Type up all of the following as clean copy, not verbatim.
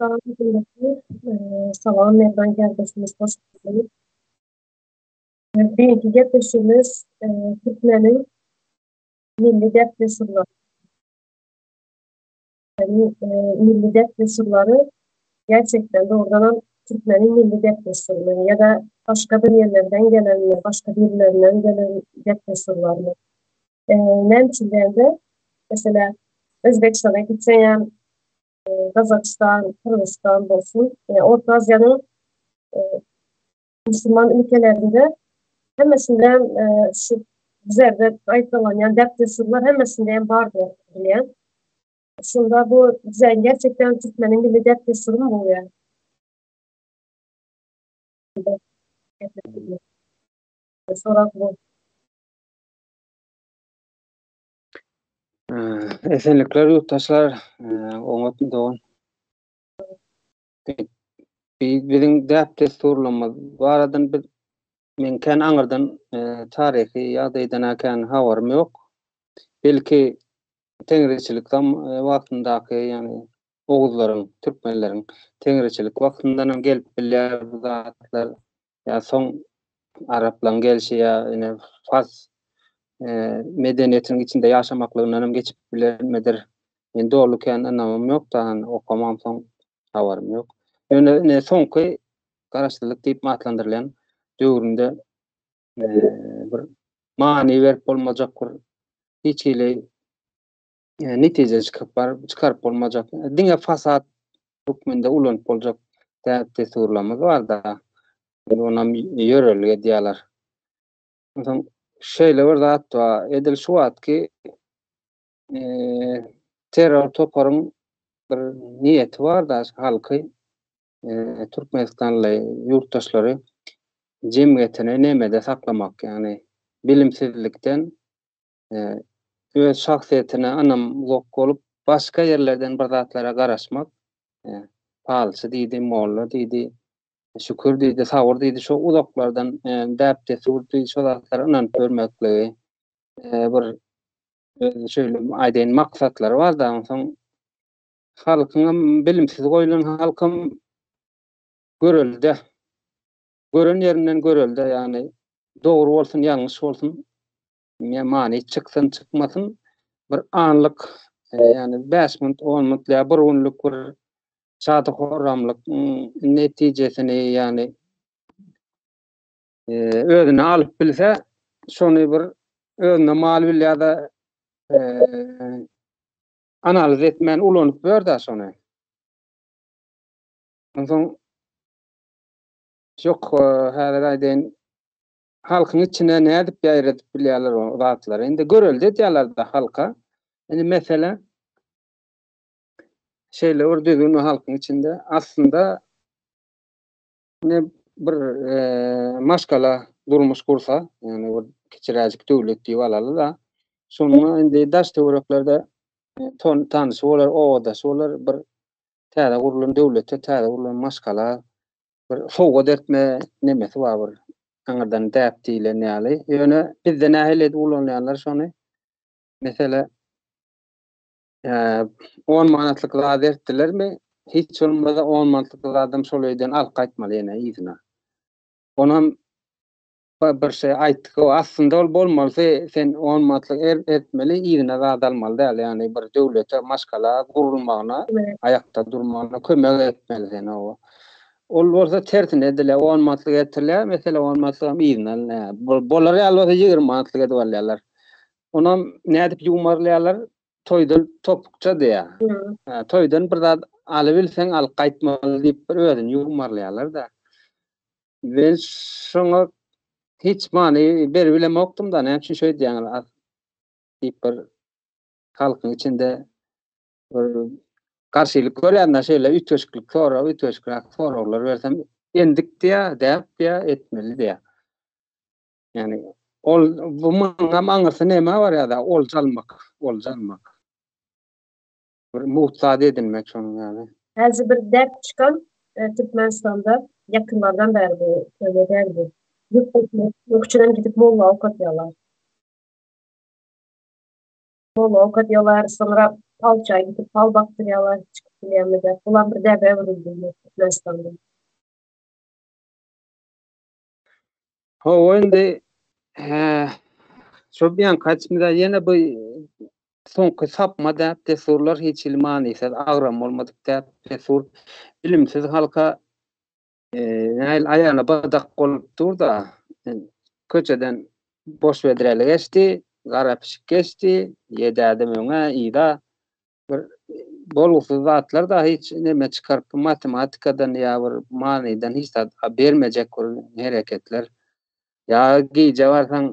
Salam Salam Merdan kardeşimiz hoş geldiniz. Birinci gepleşigimiz Türkmeniň milli däp-dessurlary. Milli däp-dessurlary gerçekten doğrudanam Türkmeniň milli däp-dessurymy ýa-da başga bir ýerlerden gelenmi, başga birilerinden gelen däp-dessurlarmy? Näme üçin diýende, mesela Özbegistana gitseňem, Gazagystan, Gyrgyzystan bolsun, Orta Aziýanyň musulman ülkelerinde hemmesinde şu bizlerde aýtlanýan däp-dessurlar hemmesinde hem bar diýip bilýän. Şunda bu bize gerçekten türkmeniň milli däp-dessury mı bolýar? Sorag bu. Esenlikler ýurtdaşlar, oňatmy dogan? Biziň däp-dessurlarymyz baradan biz men kän aňyrdan taryhy ýagdaýdan kän habarym ýok. Belki teňriçilik wagtyndaky, ýagny oguzlaryň, türkmenleriň teňriçilik wagtyndan hem gelip bilýär bu zatlar. Ýa soň araplaryň gelşi ýa ine fars medeniýetiniň içinde ýaşamaklygyndan hem geçip bilermidir. Men doly kän ynamym ýok da, hani okamamsoň habarym ýok. Ýöne ine soňky garaşsyzlyk diýip atlandyrylýan döwründe bir many berip bolmajak bir hiç hili netije çykyp bar, çykaryp bolmajak, diňe fasad hökmünde ulanyp boljak däp-dessurlarymyz bar-da. Onam ýörelge edýärler. Onsoň şeýle bir zat bar, edil şu wagtky terror toparyň bir niýeti bar-da, halky türkmenistanly ýurtdaşlary jemgyýetini nemede saklamak, ýagny bilimsizlikden öz şahsyýetine ynam uzak bolup, başga ýerlerden bir zatlara garaşmak, palçy diýdi, molla diýdi, şükür diýdi, sabyr diýdi, şo uzaklardan däp-dessur diýdi, şo zatlara ynanyp ýörmekligi bir şeýle aýdaýyn maksatlary bar-da, onsoň halkyňam bilimsiz goýlan halkam görelde, gören ýerinden görelde, ýagny dogry bolsun, ýalňyş bolsun, Ne many çyksyn çykmasyn bir anlyk ýagny 5 minut 10 minut ýa bir günlük bir şady-horramlyk netijesini ýagny özüne alyp bilse şony bir özüne mal bilýär-de analiz etmän ulanyp ýör-de şony. Onsoň ýok häzir aýdaýyn halkyň içine nädip ýaýradyp bilýärler o zatlary. Indi görelde edýärler-de halka. Indi mesele şeýle bir düzgün halkyň içinde. Aslynda ne bir e, maşgala durmuş gursa, ýagny bir kiçiräjik döwlet diýip alaly-da, şonuň indi daş töwereklerde e, ton tanyşy bolar, obadaşy bolar, bir täze gurlan döwlete, täze gurlan maşgala bir sowgat etme nemesi bar bir aňyrdan däp diýlen ýaly. Ýöne bizde nähili edip ulanýarlar şony? Mesele 10 manatlyk zat etdilermi? Hiç bolmasa 10 manatlyk zadam şol öýden alyp gaýtmaly ýene yzyna. Onam bir şey aýtdyk. O aslynda ol bolmalysy sen 10 manatlyk er, etmeli, yzyna zat almaly däl. Ýagny bir döwlete, maşgala gurulmagyna, aýakda durmagyna kömek etmeli sen o. Ol bolsa tersine edilýär. 10 manatlyk getirilýär, mesele 10 manatlyk hem yzyna alynýar. Bolar ýaly bolsa 20 manatlyk edip alýarlar. Onam nädip ýuwmarlaýarlar? Toýdan topukça diýýär. Toýdan bir zat alybilseň alyp gaýtmaly diýip bir özüni ýuwmarlaýarlar-da. Men şoňa hiç many beribilemokdym-da, näme üçin şeýdýäňiz diýip bir halkyň içinde bir garşylyk görýän-de, şeýle üýtgeşiklik sorag, üýtgeşikräk soraglar bersem, endik diýýär, däp diýýär, etmeli diýýär. Ýagny ol bu munuňam aňyrsy nämä barýar-da, olja almak, olja almak. Bir mugt zat edinmek şonuň ýaly. Häzir bir däp çykan Türkmenistanda ýakynlardan bäri bu öýle däldi. Ýük üçinem gidip molla okatýarlar. Molla okadýarlar, soňra palça gidip pal bakdyrýarlar, çykyp bilýärmi diýip. Bulam bir däbe öwrüldi indi Türkmenistanda. Hawa indi hä şo bilen kaçmyza ýene bu soňky sapma däp dessurlar hiç hili manysyz agram bolmadyk däp dessur bilimsiz halka nähili aýagyna badak bolup dur-da köçeden boş bedreli geçdi gara pişik geçdi ýedi ädim öňe yza bir bolgusyz zatlar da hiç neme çykaryp matematikadan ýa bir manydan hiç zat bermejek bir hereketler. Ýa gije barsaň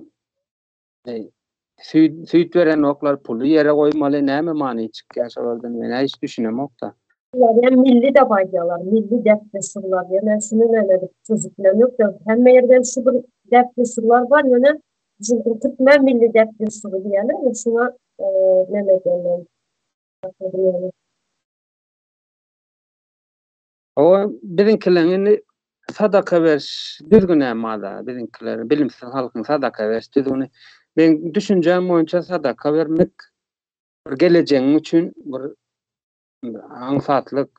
süýt süýt berenoklar puly ýere goýmaly näme many çykýar şolardan men hiç düşünemok-da. Bular hem milli dep aýdýarlar, milli däp-dessurlar diýip. Men şuny näme edip çözüp bilemok. Hemme ýerde şu bir däp-dessurlar bar, ýöne Biziň türkmen milli däp-dessury diýýärler we şuňa näme diýýärler? Hawa, biziňkileriň indi sadaka beriş düzgünem bar-da, biziňkiler bilimsiz halkyň sadaka beriş düzgüni. Meň düşünjäm boýunça sadaka bermek bir gelejegiň üçin bir aňsatlyk,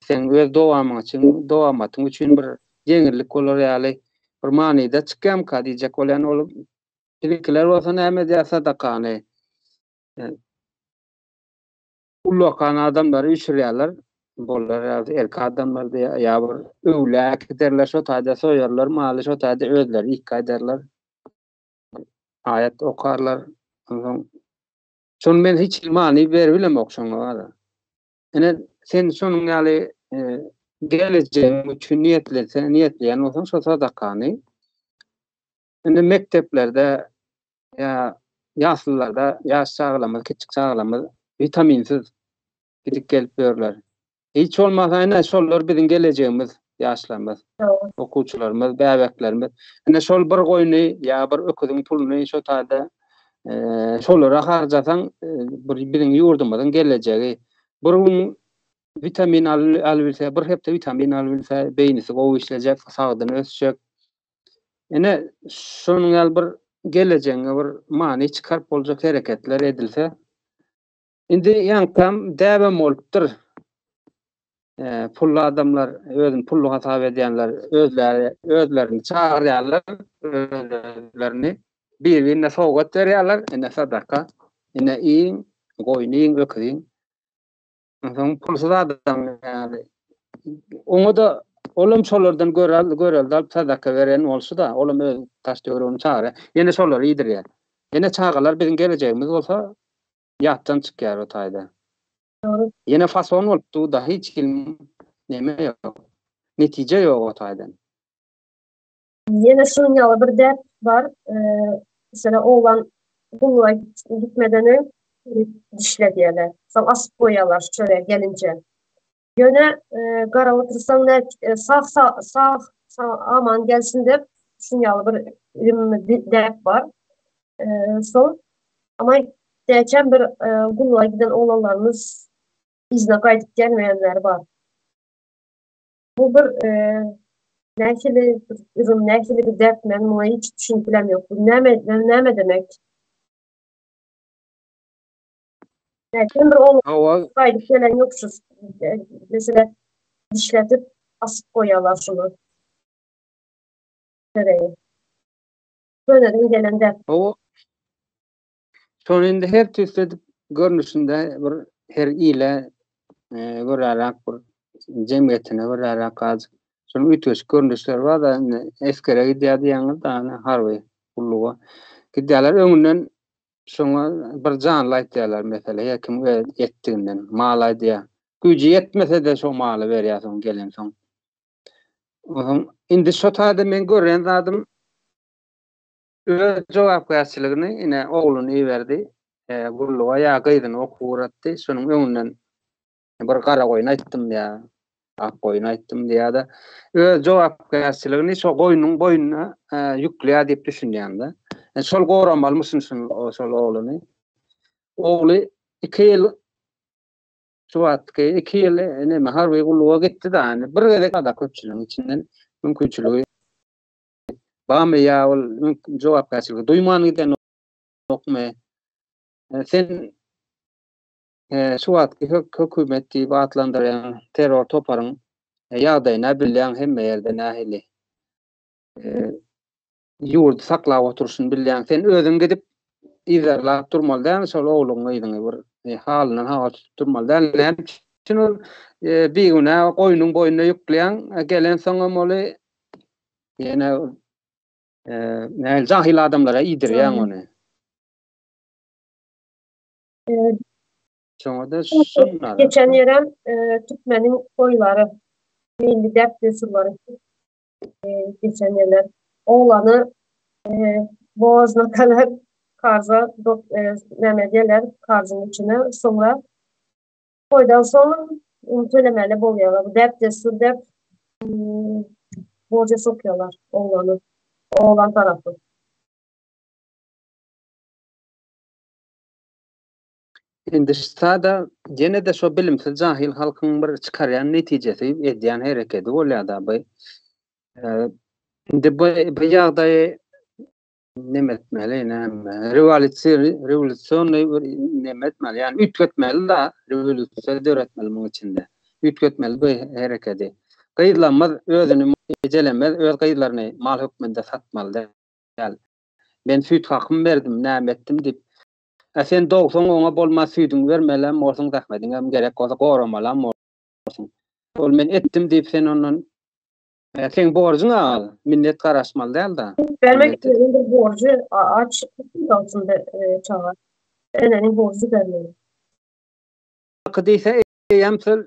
seň öz dowamyň üçin, dowamatyň üçin bir ýeňillik bolar ýaly bir manyda çykýamyka diýjek bolýan ol biziňkiler bolsa näme edýär sadakany ullakan adamlary üýşürýärler bolar ýa erkek adamlar diýýär ýa bir öwlä äkiderler şo taýda soýarlar maly şo taýda özleri iýip gaýdarlar aýat okarlar onsoň Şony men hiç many beribilemok şoňa bara. Ine sen şonuň ýaly e, gelejegiň üçin niýetlese, niýetleýän bolsaň şo sadakany indi mekdeplerde ýa ýaslylarda ýaş çagalarymyz, kiçjik çagalarymyz witaminsiz gidip gelip ýörler. Hiç bolmasa ine şollar biziň gelejegimiz, ýaşlarymyz, okuwçylarymyz, bäbeklerimiz. Ine şol bir goýny ýa bir öküziň puluny şo taýda şolara harjasaň bir biziň ýurdumyzyň gelejegi. Bir gün witamin alybilse, bir hepde witamin alybilse, beýnisi gowy işlejek, sagdyn ösjek. Ine şonuň ýaly bir gelejegiňe bir many çykaryp boljak hereketler edilse, Indi ýaňkam däbem bolupdyr. Pully adamlar, özüni pully hasap edýänler özleri özlerini çagyrýarlar, özlerini bir-birine sowgat berýärler, ine sadaka, ine iýiň, goýun iýiň, öküz iýiň. Onsoň pulsuz adam ýaly. Oňa-da olam şolardan görelde görelde alyp sadaka beren bolşy-da, olam öz daş-töweregini çagyrýar. Ýene şolary iýdirýär. Ýene çagalar biziň gelejegimiz bolsa, ýatdan çykýar o taýda. Dogry. Ýene fason bolup dur-da, hiç hili neme ýok. Netije ýok o taýdan. Ýene şunuň ýaly bir däp bar. Meselem, oglan gulluga gitmeden öň dişle diýerler. Soň asyp goýýarlar şu çöregi gelince. Ýöne garap otursaň sag sag sag aman gelsin diýip şunuň ýaly bir däp bar. Soň ama geçen bir gulluga giden oglanlarymyz yzyna gaýdyp gelmeýänleri bar. Bu bir nähili bir ürüm, nähili bir dert men muňa hiç düşünip bilemok. Bu näme näme demek? Näçe bir ol gaýdyp gelen ýok şu mesela dişletip asyp goýýarlar şuny. Çöreği. Köneden gelen däp. Hawa. Şony indi her tüýsli edip görnüşinde bir her ile göräräk bir jemgyýetine göräräk azjyk şonuň üýtgeşik görnüşleri bar-da indi esgere gidýär diýýäňiz-de ýagny harby gulluga gidýärler öňünden şoňa bir janly aýtýarlar mesele her kim öz etdiginden mal aýdýar güýji ýetmese-de şo maly berýär soň gelensoň. Onsoň indi şo taýda men görýän zadym Öz jogapkärçiligini ine ogluny iberdi gulluga ýa gyzyny okuwa ugratdy. Şonuň öňünden bir gara goýun aýtdym ýa ak goýun aýtdym diýýär-de, öz jogapkärçiligini şo goýnuň boýnuna ýükleýär diýip düşünýän-de. Şol goramalymyşyn şol ogluny. Ogly 2 ýyl şu wagtky 2 ýyl neme harby gulluga gitdi-de, bir gezek ada köpçüligiň içinden mümkinçiligi Barmy ýa ol jogapkärçiligi duýman gidenokmy? Sen şu wagtky hökümet diýip atlandyrýan terror toparyň ýagdaýyny bilýäň hemme ýerde nähili. Ýurdy saklap oturyşyny bilýäň. Sen özüň gidip yzarlap durmaly dälmi şol ogluň gyzyňy bir halyndan habar tutup durmaly däl. Näme üçin ol bigünä goýnuň boýnuna ýükleýäň, gelensoňam oly ýene nähili jahyl adamlara iýdirýäň ony. Şoňa-da şunlar. Geçen ýerem türkmeniň toýlary, milli däp-dessurlary geçen ýerler. Oglany bogazna kadar karza näme edýärler, karzyň içine, soňra toýdan soň tölemeli bolýarlar. Bu däp-dessur däp borja sokýarlar oglany, oglan tarapy. Indi sada ýene-de şo bilimsiz jahil halkyň bir çykarýan netijesi, edýän herekedi bolýar-da bu. Indi bu bu ýagdaýy neme etmeli, näme, rewolýusiýa, rewolýusionnyý bir neme etmeli, ýagny üýtgetmeli-da, rewolýusiýa döretmeli muň içinde. Üýtgetmeli bu herekedi. Gyzlarymyz özüni ejelemez, öz gyzlaryny mal hökmünde satmaly däl. Men süýt hakymy berdim, näme etdim diýip. A sen dogsaň oňa bolman süýdüňi bermelem bolsuň, zähmediňem gerek bolsa goramalam bolsuň. Ol men etdim diýip sen ondan seň borjuň al, minnet garaşmaly däl-de. Bermek eneniň bir borjy, aç galsyn çaga. Eneniň borjy bermeli. Haky diýse eýýäm şol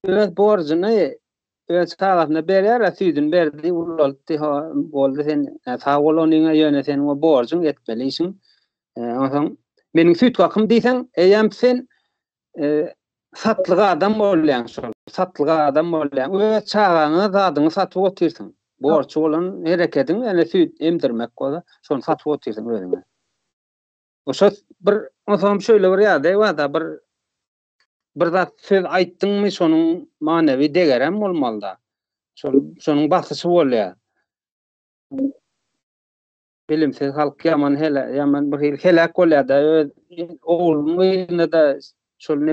öz borjuny öz çagasyna berýär-ä, süýdüni berdi, ulaltdy, boldy sen sag bol onyňa, ýöne seniň o borjuň, etmeli işiň. Onsoň meniň süýt kakym diýseň, eýýäm sen satlyk adam bolýaň şol, satlyk adam bolýaň. Öz çagaňa zadyňy satyp otyrsyň. Borçy bolan herekediň ene süýt emdirmek bolsa, şony satyp otyrsyň özüňe. Şo bir onsoňam şeýle bir ýagdaý bar-da, bir bir zat söz aýtdyňmy, şonuň manewi degerem bolmaly-da. Şol şonuň basyşy bolýar. Bilimsiz halk ýaman hele, ýaman bir hili heläk bolýar-da, öz oglunyň yzynda-da şol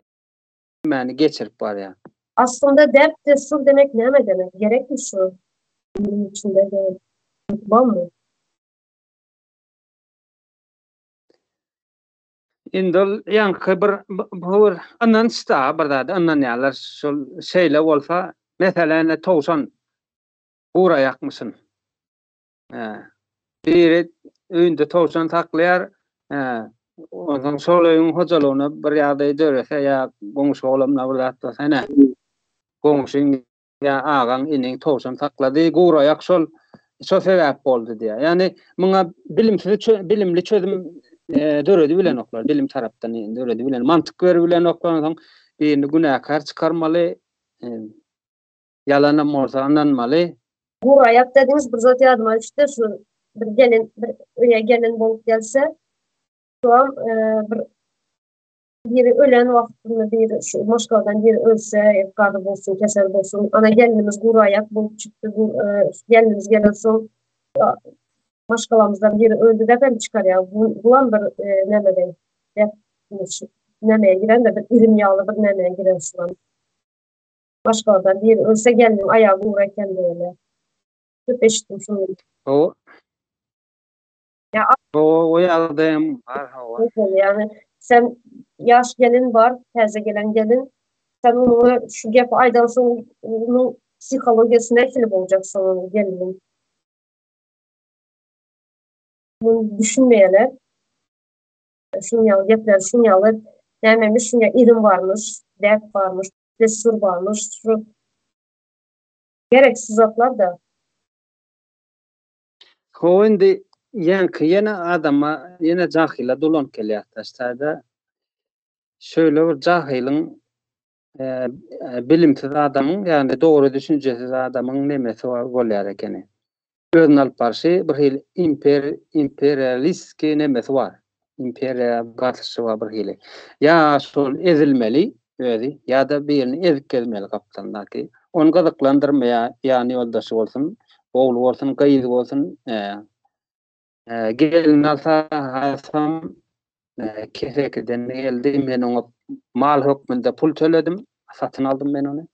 nämäni geçirip barýar. Aslynda däp-dessur demek näme demek? Gerekmi şu iliň içinde-de hökmanmy? Indi ol ýaňky bir bu bir ynanç-da, bir zada ynanýarlar. Şol şeýle bolsa, meselem, ine towşan guraýakmyşyn. Hä. Biri öýünde towşan saklaýar. Hä. Onsoň şol öýüň hojalygyna bir ýagdaý dörese ýa goňşy-golamyna bir zat bolsa, ine, goňşyň Ýa agaň iniň towşan saklady, guraýak şol şo sebäp boldy diýýär. Ýagny muňa bilimsiz bilimli çözüm döredi bilenoklar, bilim tarapdan döredi bilen, mantyk berip bilenoklar, onsoň birini günäkär çykarmaly, ýalanam bolsa ynanmaly. Guraýak dediňiz bir zat ýadyma düşdi, şu bir gelin bir öýe gelin bolup gelse, şoam bir Biri ölen wagtynda biri şu maşgaladan biri ölse, gazy bolsun, kesel bolsun, ana gelinimiz guraýak bolup çykdy, bu e, gelinimiz gelensoň maşgalamyzdan biri öldü dep hem çykarýar. Bu, bulam bir e, nämeden dep nämeye giren de bir irim ýaly bir nämeye giren şulam. Maşgaladan biri ölse geliniň aýagy gury eken diýýärler. Köp eşitdim şuny. O Ya o, o ýagdaýam bar hawa. Yani sen ýaş gelin bar, täze gelen gelin. Sen onuňa şu gepi aýdansoň onuň psihologiýasy nähili boljak soň geliniň? Muny düşünmeýärler. Şuň ýaly gepler, şuň ýaly nämemiş, şuň ýaly irim barmyş, däp barmyş, dessur barmyş, şu gereksiz zatlar-da. Hawa indi ýaňky ýene adama ýene jahyla dolanyp gelýär daşda şöyle bir jahylyň bilimsiz adamyň ýagny dogry düşünjesiz adamyň nemesi bolýar ekeni. Özüni alyp barşy bir hili imper imperialistki nemesi bar. Imperiýa gatyşy bar bir hili. Ýa şol ezilmeli özi ýa-da birini ezip gezmeli gapdalyndaky. Ony gyzyklandyrmaýar, ýany ýoldaşy bolsun, ogly bolsun, gyzy bolsun, gelin alsa hasam. Kesekiden geldi, men oňa mal hökmünde pul töledim, satyn aldym men ony.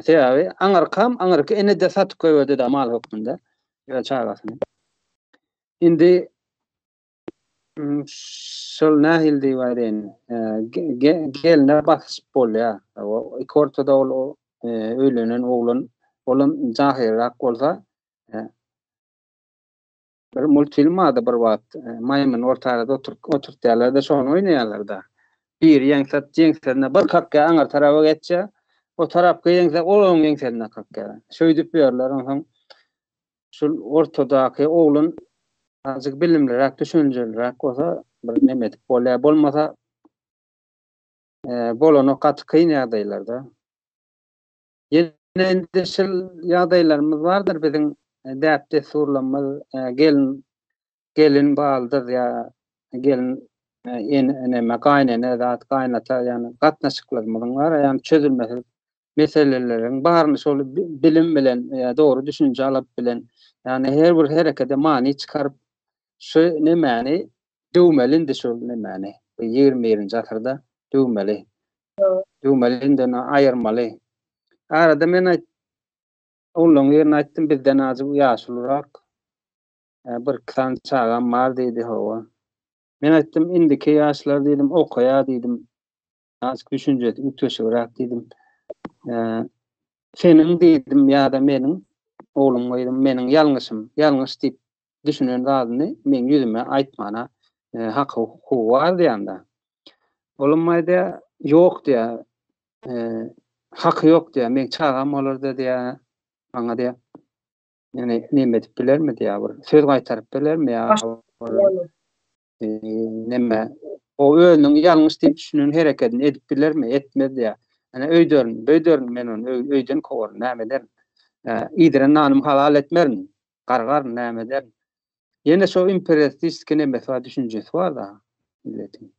Sebäbi aňyrkam, aňyrky ene-de satyp goýberdi-de mal hökmünde öz çagasyny. Indi şol nähili diýip aýdaýyn, gelne basyşyp bolýar. Iki ortada ol öýlenen oglan, olam jahylrak bolsa, Bir multfilm bardy bir wagt. Maýmyny orta arada oturtýarlar-da, şony oýnaýarlar-da. Biri ýeňse, ýeňsesine bir kakýar, aňyr taraba geçýär. O tarapky ýeňse, ol onuň ýeňsesine kakýar. Şeýdip ýörler. Onsoň şul ortadaky oglan azajyk bilimliräk, düşünjeliräk bolsa, bir neme edip bolýar. Bolmasa, bolanok gaty kyn ýagdaýlarda. Ýene indi şul ýagdaýlarymyz bardyr biziň däp-dessurlarymyz gelin gelin baldyz ýa gelin ene eneme gaýynene zat gaýynata ýagny gatnaşyklarymyzyň bar ýagny çözülmesiz meseleleriň baryny şol bilim bilen ýa dogry düşünje alyp bilen ýagny her bir herekede many çykaryp şu nemäni döwmeli indi şol nemäni 21-nji asyrda döwmeli. Döwmeli indi ony aýyrmaly. Arada men aýt oglanlaryň birine aýtdym bizden ajy ýaşulurak. Bir iki sany çagam bar diýdi hawa. Men aýtdym indiki ýaşlar diýdim okaýar diýdim. Azajyk düşünjesi üýtgeşigräk diýdim. Seniň diýdim ýa-da meniň oglum gyzym meniň ýalňyşym, ýalňyş diýip düşünen zadyny meň ýüzüme aýtmana haky hukugy bar diýende. Olam aýdýar, ýok diýýär. Haky ýok diýýär. Meň çagam bolarda diýýär. Maňa diýýär. Ýani neme edip bilermi diýýär bir söz gaýtaryp bilermi ýa neme o özüniň ýalňyş diýip düşünen herekedini edip bilermi etmez diýýär. Ene öýderin, böýderin men ony öýden kowaryn, näme ederin. Iýdiren nanymy halal etmerin, gargaryn, näme ederin. Ýene şo imperialistiki nemesi bar, düşünjesi bar-da milletiň.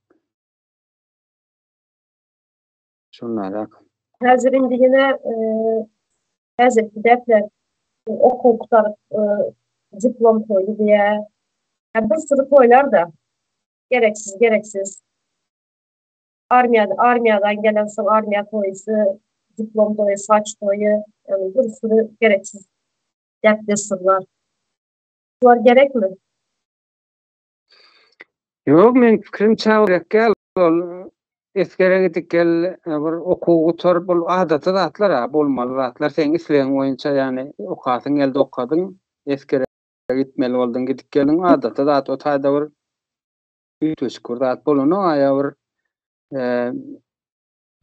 Şondarak. Häzir indi ýene häzirki däpler okuw gutaryp diplom toýy diýýär. Bir sürü toýlar-da. Gereksiz, gereksiz. Armiýa, armiýadan gelen soň armiýa toýusy, diplom toýy, saç toýy, ýagny bir sürü gereksiz däp-dessurlar. Bular gerekmi? Ýok, meň pikirimçe gerek däl. Ol esgere gidip gel, bir okuw gutar, bul adaty zatlar-a, bolmaly zatlar. Seň islegiň boýunça, ýagny okasyň geldi okadyň, esgere gitmeli bolduň, gidip geldiň, adaty zat. O taýda bir üýtgeşik bir zat bolanok-a ýa bir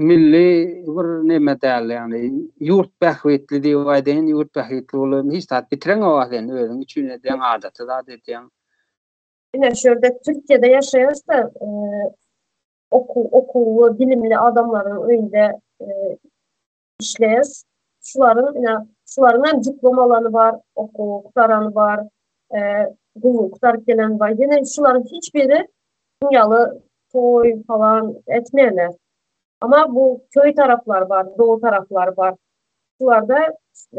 milli bir neme däl, ýagny ýurt bähbitli diýip aýdaýyn, ýurt bähbitli bolup hiç zat bitireňok-a sen, özüň üçin edýäň, adaty zat edýäň. Ine şu ýerde Türkiýede ýaşaýarys-da, okuw, okuwly, bilimli adamlaryň öýünde işleýäris. Şularyň ine, şularyň hem diplom alany bar, okuw gutarany bar, gulluk gutaryp geleni bar. Ýene şularyň hiç biri ýaly toý falan etmeýärler. Ama bu köý taraplar bar, dowy taraplar bar. Şularda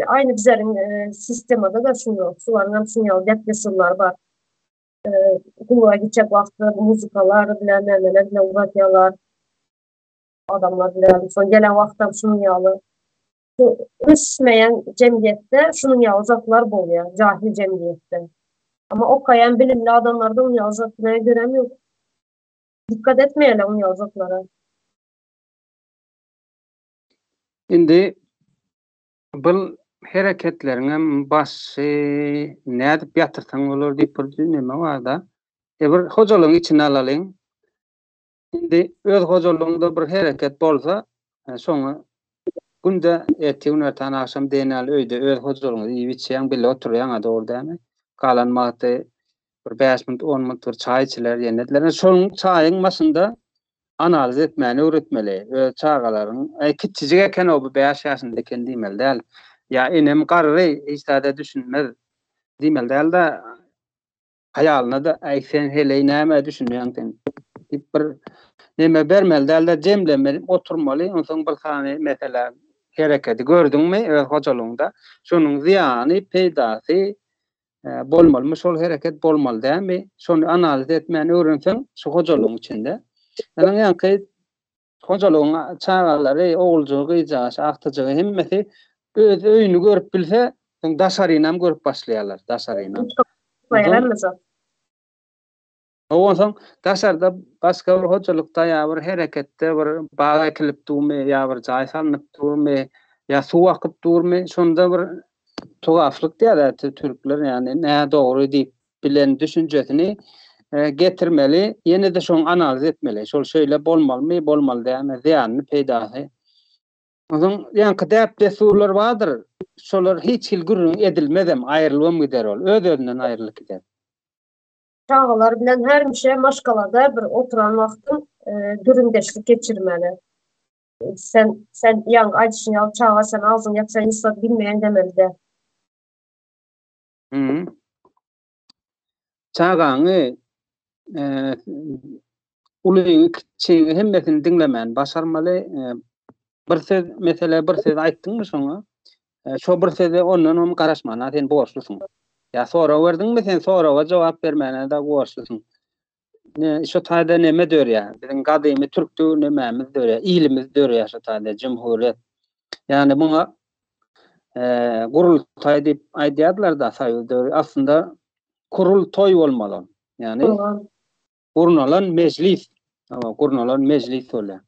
aýny bizleriň sistemada da şuny, şularyň hem şuny ýaly däp-dessurlary bar. Gulluga gitjek wagtda muzikalar bilen, nämeler bilen ugradýarlar. Adamlar bilen. Soň gelen wagtam şunuň ýaly. Şu ösmeýän jemgyýetde şunuň ýaly zatlar bolýar, jahil jemgyýetde. Amma okaýan bilimli adamlarda onuň ýaly zat men görem ýok. Dikkat etmeýärler onuň ýaly zatlara. Indi Bul hereketleriňem başy nädip ýatyrsaň bolar diýip bir neme barda. E bir hojalygyň içine alalyň. Indi öz hojalygyňda bir hereket bolsa, e, şoňa günde ertir günortan agşam diýen ýaly öýde öz hojalygyňda iýip içýäň, bile oturýaň-a dogry dälmi? Galan wagty bir 5 minut, 10 minut bir çaý içiler, ýene ediler. Şonuň çaýyň başynda analiz etmäni öwretmeli. Öz çagalaryň, Äý, kiçijik eken-ow, bu bäş ýaşynda eken diýmeli däl. Ýa enem garry, hiç zada düşünmez diýmeli däl-de, aýalyna-da, Äý, sen heleý nämä düşünýäň sen? diýip bir neme bermeli däl-de, jemlemeli, oturmaly. Onsoň bir sany meselä, hereketi gördüňmi öz hojalygyňda, şonuň zyýany, peýdasy. Bolmalymy şol hereket, bolmaly dälmi? Şony analiz etmäni öwrenseň şu hojalygyň içinde. Ýöne ýaňky hojalygyň çagalary, oguljygy, gyzjagaşy, agtyjygy hemmesi öz öýüni görüp bilse, soň daşarynam görüp başlaýarlar, daşarynam. Onsoň daşarda başga bir hojalykda ýa bir hereketde bir bag ekilip durmy, ýa bir jaý salnyp durmy, ýa suw akyp durmy, şonda bir tuhaflyk diýýärler türkler, ýagny nädogry diýip bilen düşünjesini getirmeli, ýene-de şoň analiz etmeli. Şol şeýle bolmalymy, bolmaly dälmi, zyýanyny, peýdasy. Onsoň ýaňky däp-dessurlar bardyr, şolar hiç hili gürrüň edilmezem, aýrylybam gider ol, öz-özünden aýrylyp gider. Çagalar bilen hermişe maşgalada bir oturan wagtyň gürrüňdeşlik geçirmeli. Sen sen ýaňky aýdyşyň ýaly çaga sen agzyňy ýapsaň hiç zat bilmeýäň demeli däl. Mhm. Çagaňy ulyňy kiçiňi hemmesini diňlemän başarmaly. Bir söz mesele bir söz aýtdyňmy şoňa? Şo bir söze ondan hem garaşmana sen borçlusyň. Ýa sorag berdiňmi sen soraga jogap bermäne-de borçlusyň. Ne şo taýda neme dörýär? Biziň gadymy türk döwür nemämiz dörýär? Ilimiz dörýär şo taýda jumhuriyet. Ýagny muňa gurultaý diýip aýdýardylar-da soýuz döwri. Aslynda kurultoý bolmaly ol. Ýagny gurnalan mejlis. Gurnalan mejlis bolýar.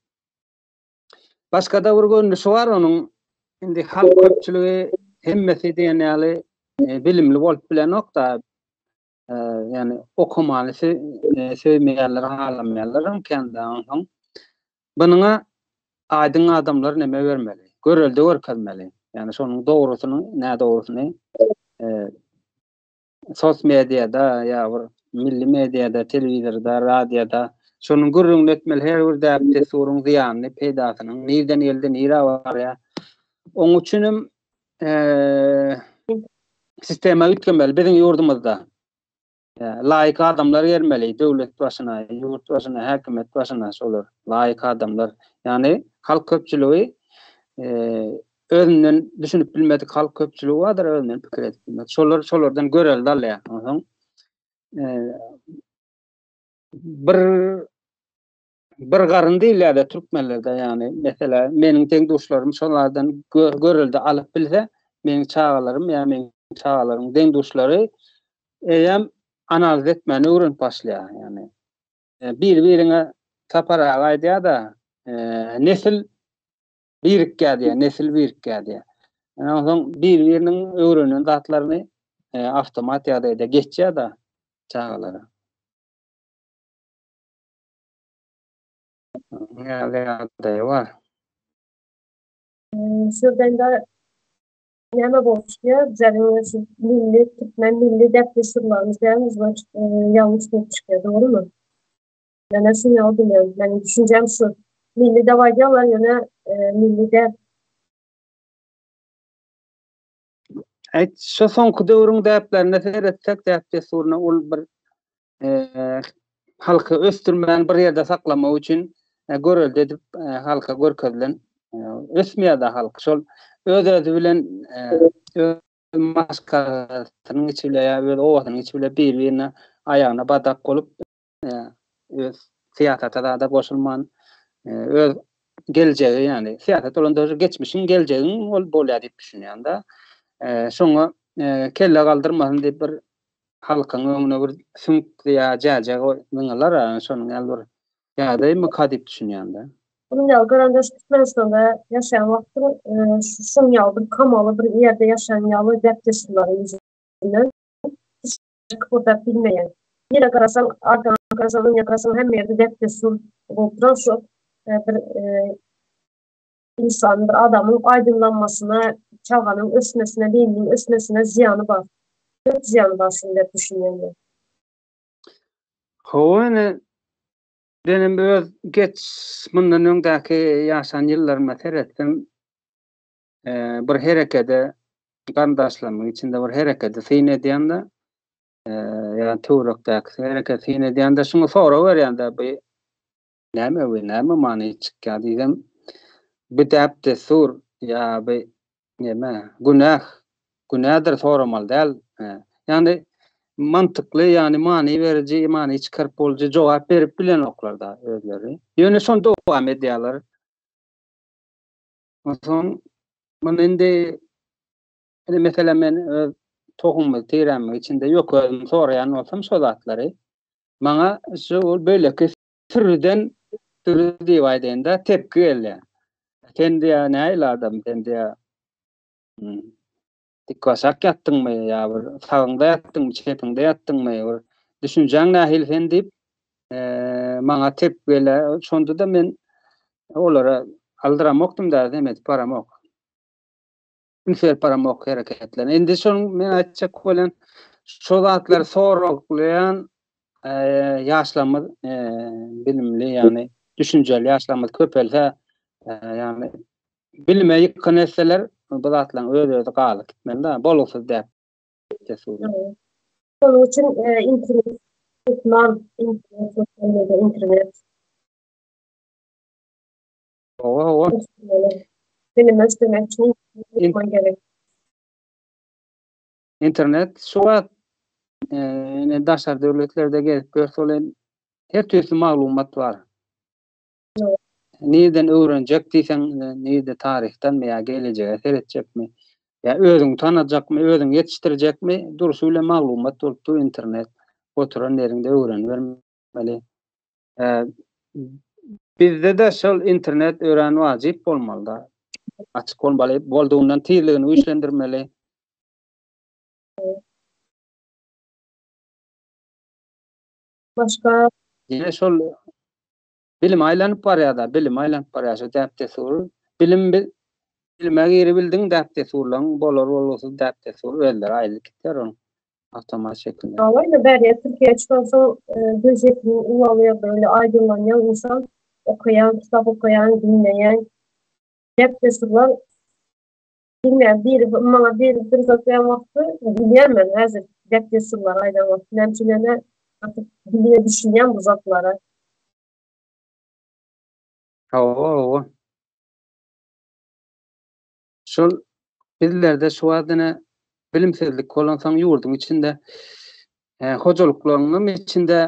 Başga-da bir görnüşi bar onuň. Indi halk köpçüligi hemmesi diýen ýaly bilimli bolup bilenok-da. Ýagny okamany söýmeýänler, halamaýanlar hem kän-de onsoň. Bunuňa aýdyň adamlar neme bermeli? Görelde görkezmeli. Ýagny şonuň dogrusyny, nädogrusyny sos mediada ýa bir milli mediada, telewizorda, radioda şonuň gürrüňini etmeli. Her bir däp-dessuryň zyýanyny, peýdasynyň nirden geldi, nirä barýar. Oň üçin hem sistema üýtgemeli biziň ýurdumyzda. Laýyk adamlar gelmeli döwlet başyna, ýurt başyna, häkimiýet başyna şolar laýyk adamlar. Ýagny halk köpçüligi özünden düşünip bilmedik halk köpçüligi bardyr, özünden pikir edip bilmedik. Şolar şolardan görelde alýar. Onsoň bir bir garyn diýilýär-de türkmenlerde, ýagny meselä meniň deň-duşlarym şolardan görelde alyp bilse, meniň çagalarym ýa meniň çagalarymyň deň-duşlary eýýäm analiz etmäni öwrenip başlaýar, ýagny bir-biriňe Sapar aga aýdýar-da, nesil birikýär diýýär, nesil birikýär diýýär. Onsoň bir-biriniň öwrenen zatlaryny awtomat ýagdaýda geçýär-de çagalara. Ýaly ýagdaýy bar. Şurdan-da näme bolup çykýar? Bizleriň şu milli türkmen milli däp-dessurlarymyz däl, значит, ýalňyş bolup çykýar, dogrumy? Ýöne şuny ýaly bilýän. Meniň düşünjem şu. Milli däp aýdýarlar, ýöne milli däl. Aýt, şu soňky döwrüň däplerine seretsek, däp-dessuryna ol bir halky ösdürmän bir ýerde saklamak üçin görelde edip halka görkezilen ösmeýär-de halk. Şol öz-özi bilen öz maşgalasynyň içi bile ýa öz obasynyň içi bile bir-birine aýagyna badak bolup öz syýasata zada goşulman öz geljegi ýagny syýasat bolanda geçmişiň geljegiň ol bolýar diýip düşünýän-de. Şoňa kelle galdyrmasyn diýip bir halkyň öňüne bir süňk ýa jäje zyňylar, şonuň ýaly bir ýagdaýmyka diýip düşünýän-de. Munuň ýaly garyndaş Türkmenistanda ýaşaýan wagtyň şuň ýaly bir kamaly bir ýerde ýaşaýan ýaly däp-dessurlaryň ýüzünden hiç kypyrdap bilmeýän. Nirä garasaň, arkaňa garasaň, öňüňe garasaň hemme ýerde däp-dessur bolup duran şu bir Ynsan bir adamyň aýdyňlanmasyna, çaganyň ösmesine, beýniniň ösmesine zyýany bar. Köp zyýany bar şunuň diýip düşünýän men. Hawa ine menem öz geç mundan öňdäki ýaşan ýyllaryma seretsem bir herekede garyndaşlarymyň içinde bir herekede syn edýän-de ýa töwerekdäki herekete syn edýän-de şuňa sorag berýän-de bu Näme we näme many çykýar diýsem, bu däp-dessur ýa bu neme, günäh, günädir soramaly däl. Ýagny mantykly, ýagny many beriji, many çykaryp bolujy jogap berip bilenoklar-da özleri. Ýöne şony dowam edýärler. Onsoň muny indi indi meselem men öz tohumymy, tirämiň içinde ýok özüm soraýan bolsam şo zatlary maňa şu beýleki sürüden sürü diýip aýdaýyn-da tepki gelýär. Sen diýýär nähili adam sen diýýär dikbaşak ýatdyňmy ýa bir sagyňda ýatdyňmy, çepiňde ýatdyňmy bir düşünjäň nähili sen diýip maňa tepki gelýär. Şonda-da men olara aldyramokdym-da, nem edip baramok. Üns berip baramok hereketlerine. Indi şonuň men aýtjak bolýan şo zatlary soraglaýan ýaşlarymyz bilimli, ýagny düşünjeli ýaşlarymyz köpelse, ýagny bilime ýykgyn etseler, bu zatlaryň öz-özi galyp gitmeli-de, bolgusyz däp dessurlar. Şonuň üçin internet hökman, internet, sosial media, internet. Hawa, hawa. Bilim ösdürmek üçin hökman gerek. Internet şu wagt ine daşary döwletlerde gezip görse ol her tüýsli maglumat bar. Nirden öwrenjek diýseň, nirde taryhdanmy ýa gelejege seretjekmi, ýa özüňi tanajakmy, özüňi ýetişdirjekmi, durşy bilen maglumat bolup dur internet. Oturan ýeriňde öwrenibermeli. Bizde-de şol internet örän wajyp bolmaly-da. Açyk bolmaly, boldugyndan tizligini güýçlendirmeli. Başga? Ýene şol bilim aýlanyp barýar-da, bilim aýlanyp barýar şu däp-dessur. Bilim bilime giribildiň däp-dessurlaryň bolar-bolgusyz däp-dessur özleri aýrylyp gitýär onuň awtomat şekilde. Hawa indi bärde Türkiýä çykansoň gözýetimiň ulalýar böyle aýdyňlanýar ynsan okaýan kitap okaýan diňleýän däp-dessurlar Bilmeýän biri maňa biri bir zat diýen wagty bilýän men häzir däp-dessurlary aýdan wagty näme üçin ýöne artyk bilýän düşünýän bu zatlara. Hawa hawa. Şol bizlerde şu wagt ine bilimsizlik bolansoň ýurduň içinde hojalyklaryň içinde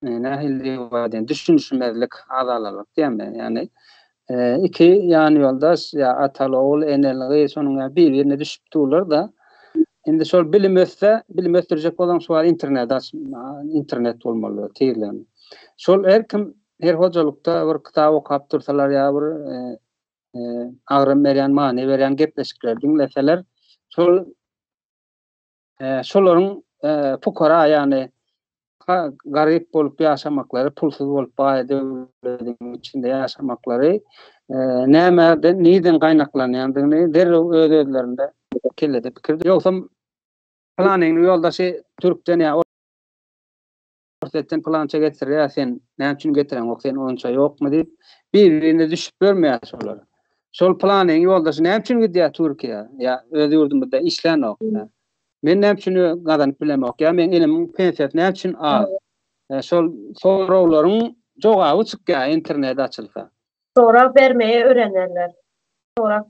nähili diýip aýdaýyn, düşünişmezlik, agzalalyk diýen men, ýagny iki ýan ýoldaş ýa ataly ogul, eneli gyz şonuň ýaly bir-birine düşüp durlar-da. Indi şol bilim össe, bilim ösdürjek bolsaň şu wagt internet aç, internet bolmaly tizliginde. Şol her kim her hojalykda bir kitap okap dursalar ýa bir agram berýän, many berýän gepleşikleri diňleseler, şol şolaryň pukara, ýagny garyp bolup ýaşamaklary, pulsuz bolup baý döwletiň içinde ýaşamaklary nämeden, nirden gaýnaklanýandygyny derrew öz-özlerinde kellede pikir. Ýogsam pylanyň ýoldaşy türkden ýa Orsýetden pylança getirýär, sen näme üçin getireňok, sen onça ýokmy diýip, bir-birine düşüp görmeýär şolar. Şol pylanyň ýoldaşy näme üçin gidýär Türkiýä ýa öz ýurdumyzda işlänok? Men näme üçin gazanyp bilemok ýa meň inimiň pensiýasy näme üçin az? Şol soraglaryň jogaby çykýar internet açylsa. Sorag bermegi öwrenerler. Sorag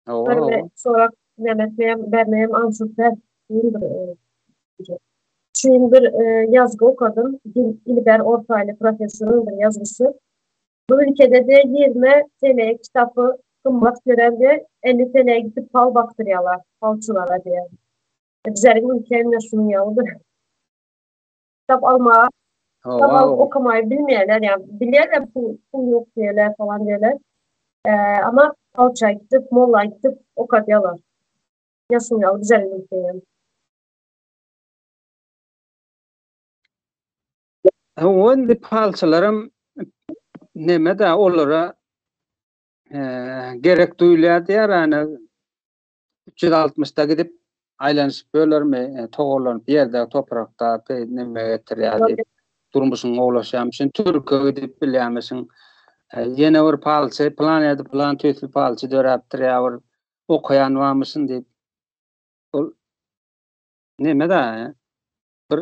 Berme, sorag näme etmeýem, bermeýem aňsat däl. Şu gün bir ýazgy okadym, Ilber Ortaýly professoryň bir ýazgysy. Bu ülkede de 20 TL kitapy gymmat gören de 50 TL gidip pal bakdyrýarlar, palçylara diýen. Bizleriň ülke şunuň ýalydyr. Kitap almaga, kitap alyp okamaýy bilmeýärler, ýa bilýärler pul, pul ýok diýerler falan diýerler. Ama palça gidip, molla gidip okadýarlar. Ýaşyň ýaly güzel ülkeýem. Hawa, indi palçylaram neme-de olara gerek duýulýar diýýär, ýa 360-da gidip aýlanyşyp bölermi, togalanyp ýerde, toprakda neme getirýär diýip, durmuşyň gowulaşýarmyşyn, türke gidip bilýärmişin. Ýene bir palçy, pylan ýerde pylan tüýsli palçy döräpdir ýa bir okaýan barmyşyn diýip. Ol neme-de, bir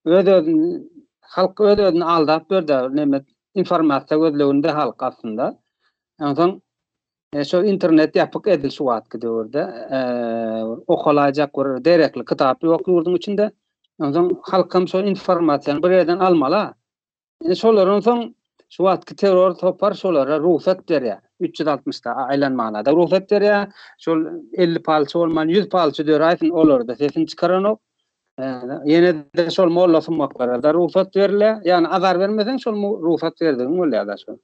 öz-özüni halk öz-özüni aldap ýör-de, neme informasiýa gözleginde halk aslynda. Onsoň. Şo internet ýapyk edil şu wagtky döwürde. Okalaýjak bir derekli kitap ýok ýurduň içinde. Onsoň halkam şo informasiýany bir ýerden almaly. Indi şolar onsoň şu wagtky terror topar şolara rugsat berýär. 360-da aýlanmagyna-da rugsat berýär. Şol 50 palçy bolman 100 palçy döräýsin, olar-da sesini çykaranok. Ýene-de şol molla sumaklara-da rugsat berilýär. Ýagny azar bermeseň şol rugsat berdigiň bolýar-da şol.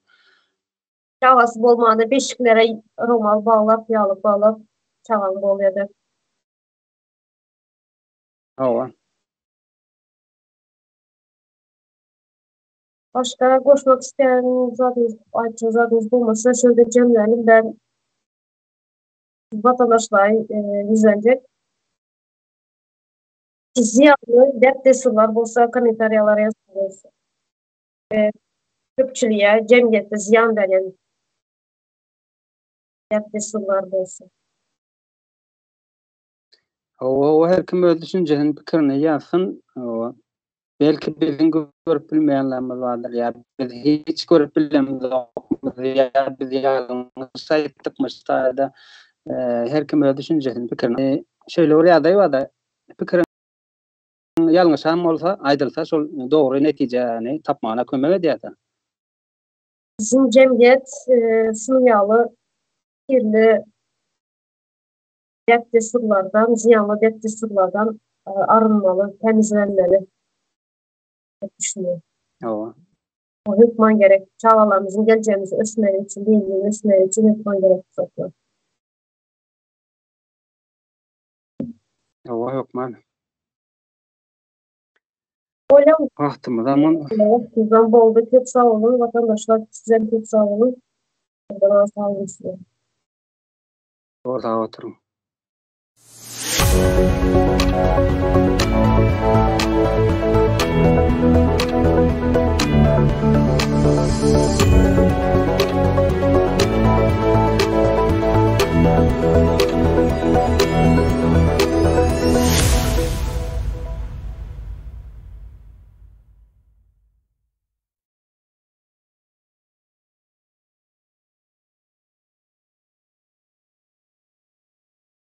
Çagasy bolmanda beşiklere romal baglap, ýaglyk baglap çagaň bolýar-da. Hawa. Başga goşmak isleýän zadyňyz, aýtjak zadyňyz bolmasa şöyle jemlälim. Ben watandaşlara ýüzlenjek. Zyýanly däp-dessurlar bolsa kommentariýalara ýazsaňyz. Köpçülige, jemgyýete zyýan berýän däp-dessurlar bolsa. Hawa, hawa, her kim öz düşünjesini, pikirini ýazsyn. Hawa. Belki biziň görüp bilmeýänlerimiz bardyr ýa biz hiç görüp bilemizokmyz ýa biz ýalňyş aýtdykmy şu taýda. Her kim öz düşünjesini, pikirini. Şeýle bir ýagdaý barda, pikiriň ýalňyşam bolsa aýdylsa şol dogry netijäni tapmagyna kömek edýär-de. Biziň jemgyýet şunuň ýaly kirli däp-dessurlardan, zyýanly däp-dessurlardan arynmaly, tämizlenmeli diýip düşünýän. Hawa. O hökman gerek. Çagalarymyzyň geljegimizi ösmegi üçin, beýniniň ösmegi üçin hökman gerek bu zatlar. Hawa, hökman. Bolýar. Wagtymyzam Wagtymyzam boldy. Köp sag boluň, watandaşlar. Sizem köp sag boluň. Sag boluň size. Sag oturyň.